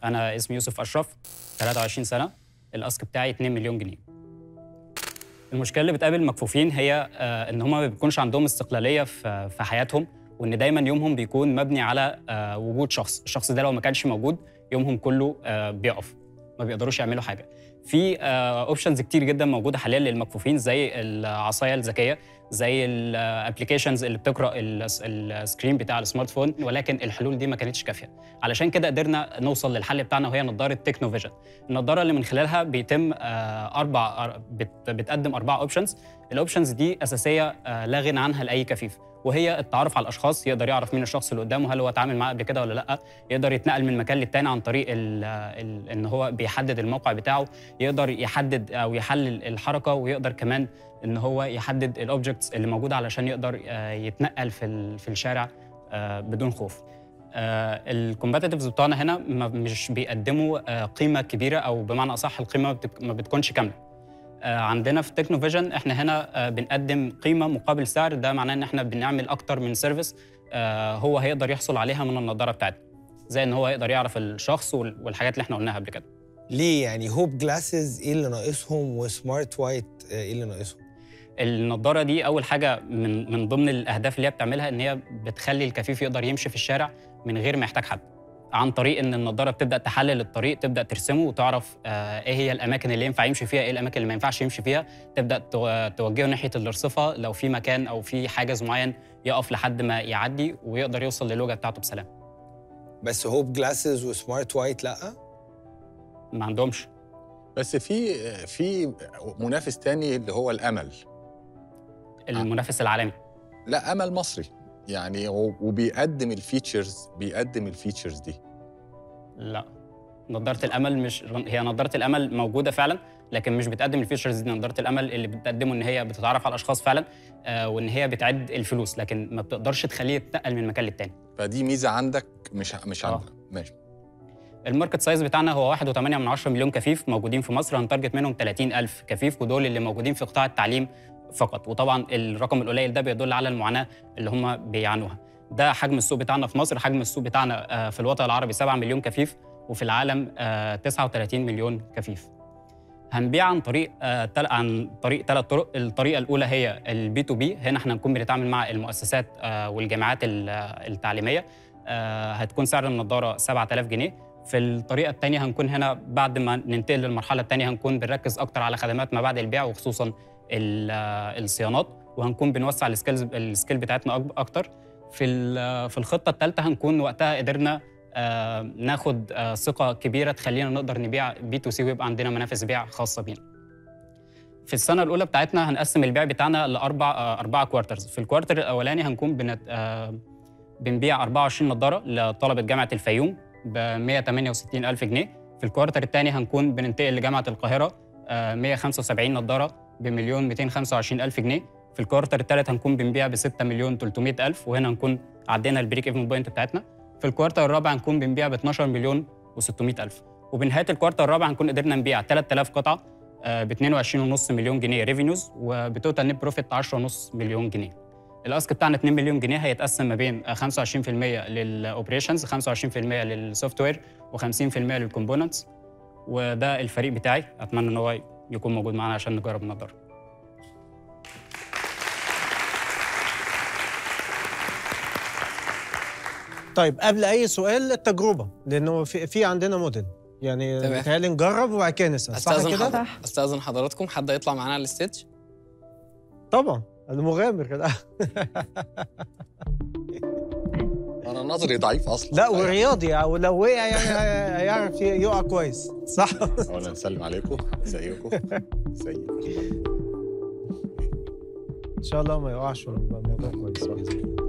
انا اسمي يوسف اشرف، 23 سنة، ال ask بتاعي 2 مليون جنيه. المشكلة اللي بتقابل المكفوفين هي ان هم ما بيكونش عندهم استقلالية في حياتهم، وان دايما يومهم بيكون مبني على وجود شخص. الشخص ده لو ما كانش موجود يومهم كله بيقف، ما بيقدروش يعملوا حاجة. في options كتير جدا موجودة حاليا للمكفوفين، زي العصاية الذكية، زي ال applications اللي بتقرا ال screen بتاع ال smartphone، ولكن الحلول دي ما كانتش كافيه. علشان كده قدرنا نوصل للحل بتاعنا، وهي نظاره TechnoVision. النظارة اللي من خلالها بيتم بتقدم 4 options. ال options دي اساسية لا غنى عنها لاي كفيف، وهي التعرف على الاشخاص، يقدر يعرف مين الشخص اللي قدامه، هل هو اتعامل معاه قبل كده ولا لا، يقدر يتنقل من مكان للتاني عن طريق ان هو بيحدد الموقع بتاعه، يقدر يحدد او يحلل الحركة، ويقدر كمان ان هو يحدد ال objects اللي موجودة علشان يقدر يتنقل في الشارع بدون خوف. ال competitors بتوعنا هنا مش بيقدموا قيمة كبيرة، او بمعنى اصح القيمة ما بتكونش كاملة. عندنا في TechnoVision احنا هنا بنقدم قيمة مقابل سعر. ده معناه ان احنا بنعمل اكتر من service هو هيقدر يحصل عليها من النظارة بتاعتنا، زي ان هو يقدر يعرف الشخص والحاجات اللي احنا قلناها قبل كده. ليه يعني Hope Glasses ايه اللي ناقصهم، و Smart White ايه اللي ناقصهم؟ النظارة دي اول حاجة من ضمن الاهداف اللي هي بتعملها ان هي بتخلي الكفيف يقدر يمشي في الشارع من غير ما يحتاج حد، عن طريق ان النظارة بتبدا تحلل الطريق، تبدا ترسمه وتعرف ايه هي الاماكن اللي ينفع يمشي فيها، ايه الاماكن اللي ما ينفعش يمشي فيها، تبدا توجهه ناحية الارصفه لو في مكان او في حاجز معين يقف لحد ما يعدي ويقدر يوصل للوجهه بتاعته بسلام. بس Hope Glasses و Smart White لا ما عندهمش. بس في منافس تاني اللي هو الامل، المنافس العالمي. لا، امل مصري يعني، وبيقدم ال features، بيقدم ال features دي. لا، نظارة الامل مش هي نظارة الامل موجودة فعلا، لكن مش بتقدم ال features دي. نظارة الامل اللي بتقدمه ان هي بتتعرف على الاشخاص فعلا، وان هي بتعد الفلوس، لكن ما بتقدرش تخليه يتنقل من مكان للتاني. فدي ميزة عندك مش عندك. ماشي. ال market size بتاعنا هو 1.8 مليون كفيف موجودين في مصر، هن target منهم 30,000 كفيف، ودول اللي موجودين في قطاع التعليم فقط. وطبعا الرقم القليل ده بيدل على المعاناة اللي هم بيعانوها. ده حجم السوق بتاعنا في مصر. حجم السوق بتاعنا في الوطن العربي 7 مليون كفيف، وفي العالم 39 مليون كفيف. هنبيع عن طريق 3 طرق. الطريقة الاولى هي ال B to B، هنا احنا هنكون بنتعامل مع المؤسسات والجامعات التعليمية، هتكون سعر النظارة 7000 جنيه. في الطريقة الثانية هنكون هنا بعد ما ننتقل للمرحلة الثانية هنكون بنركز اكتر على خدمات ما بعد البيع، وخصوصا الصيانات، وهنكون بنوسع ال scale بتاعتنا اكتر. في الخطة الثالثة هنكون وقتها قدرنا ناخد ثقة كبيرة تخلينا نقدر نبيع B to C، ويبقى عندنا منافذ بيع خاصة بينا. في السنة الاولى بتاعتنا هنقسم البيع بتاعنا لاربع quarters. في ال quarter الاولاني هنكون بنبيع 24 نظاره لطلبه جامعه الفيوم ب 168,000 جنيه. في ال quarter الثاني هنكون بننتقل لجامعة القاهرة 175 نظاره ب 1,225,000 جنيه. في ال quarter الثالث هنكون بنبيع ب 6,300,000، وهنا هنكون عدينا ال break even point بتاعتنا. في ال quarter الرابع هنكون بنبيع ب 12,600,000، وبنهاية ال quarter الرابع هنكون قدرنا نبيع 3000 قطعه ب 22.5 مليون جنيه revenues، وب total net profit 10.5 مليون جنيه. ال ask بتاعنا 2 مليون جنيه هيتقسم ما بين 25% لل operations، 25% لل software، و50% لل components. وده الفريق بتاعي، اتمنى ان هو يكون موجود معانا عشان نجرب النظارة. طيب قبل اي سؤال التجربة، لانه في عندنا موديل يعني متهيألي نجرب وبعد كده نسال، صح كده؟ استاذن حضراتكم حد يطلع معانا على ال stage؟ طبعا المغامر كده. انا نظري ضعيف اصلا. لا ورياضي، ولو وقع يعني هيعرف يقع كويس، صح؟ اولا نسلم عليكم، ازيكم؟ ازيكم؟ ان شاء الله ما يقعش ويبقى الموضوع كويس باذن الله.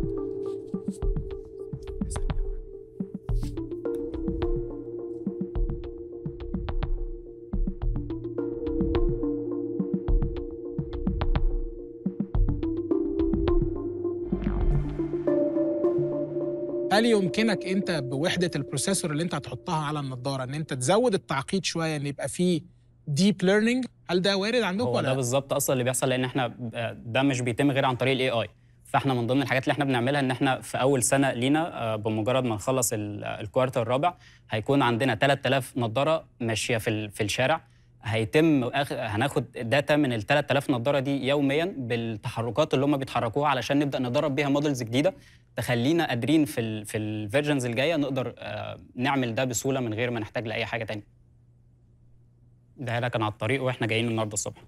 هل يمكنك انت بوحده ال processor اللي انت هتحطها على النظارة ان انت تزود التعقيد شوية، ان يبقى فيه deep learning؟ هل ده وارد عندكم ولا؟ ده بالظبط اصلا اللي بيحصل، لان احنا ده مش بيتم غير عن طريق ال AI. فاحنا من ضمن الحاجات اللي احنا بنعملها ان احنا في اول سنة لينا بمجرد ما نخلص ال quarter الرابع هيكون عندنا 3000 نظاره ماشية في الشارع. هيتم هناخد data من ال 3000 نظاره دي يوميا بالتحركات اللي هم بيتحركوها علشان نبدا ندرب بيها models جديدة تخلينا قادرين في ال versions الجاية نقدر نعمل ده بسهولة من غير ما نحتاج لاي حاجة تانية. ده هنا كان على الطريق واحنا جايين النهارده الصبح.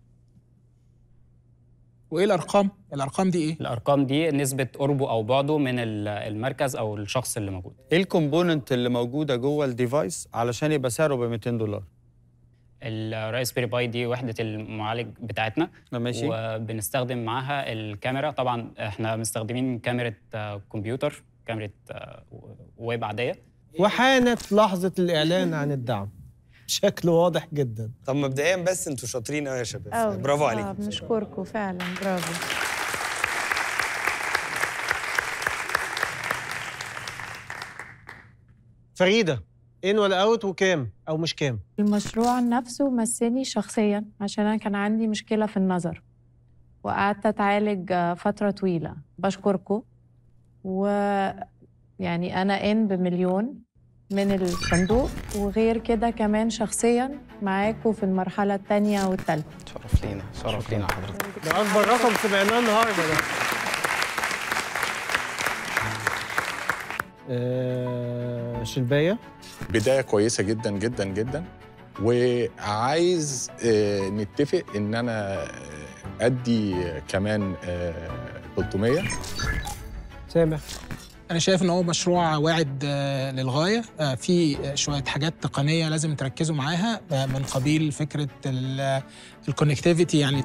وايه الارقام؟ الارقام دي ايه؟ الارقام دي نسبه قربه او بعده من المركز او الشخص اللي موجود. ايه ال component اللي موجودة جوه ال device علشان يبقى سعره ب $200؟ ال Raspberry Pi دي وحده المعالج بتاعتنا، ماشي، وبنستخدم معاها الكاميرا. طبعا احنا مستخدمين كاميرا كمبيوتر، كاميرا ويب عادية. وحانت لحظة الاعلان عن الدعم بشكل واضح جدا. طب مبدئيا بس انتوا شاطرين قوي يا شباب، برافو عليكم، بنشكركم فعلا، برافو. فريدة، in ولا out وكام او مش كام؟ المشروع نفسه مسني شخصيا عشان انا كان عندي مشكلة في النظر وقعدت اتعالج فترة طويلة. بشكركم، ويعني انا in ب1,000,000 من الصندوق، وغير كده كمان شخصيا معاكم في المرحلة الثانية والثالثة. شرف لينا، شرف لينا حضرتك. ده اكبر رقم سمعناه النهارده ده. شلبايه، بداية كويسة جدا جدا جدا، وعايز نتفق ان انا ادي كمان 300. سامح، أنا شايف إن هو مشروع واعد للغاية، في شوية حاجات تقنية لازم تركزوا معاها، من قبيل فكرة ال connectivity، يعني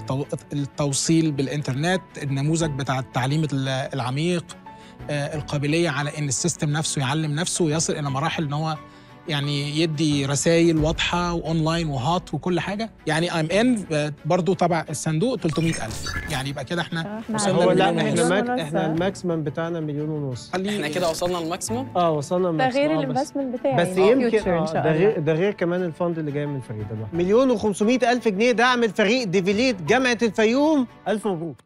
التوصيل بالإنترنت، النموذج بتاع التعليم العميق، القابلية على إن ال system نفسه يعلم نفسه ويصل إلى مراحل إن هو يعني يدي رسائل واضحة و online و hot وكل حاجة. يعني I'm in برضه تبع الصندوق 300,000، يعني يبقى كده احنا وصلنا. هو لا، احنا ال maximum بتاعنا 1.5 مليون. احنا كده وصلنا لل maximum؟ وصلنا لل maximum. ده غير ال investment بتاعي، بس يمكن ده غير كمان ال fund اللي جاي من فريدة. 1,500,000 جنيه دعم الفريق ديفيليت جامعه الفيوم. الف مبروك.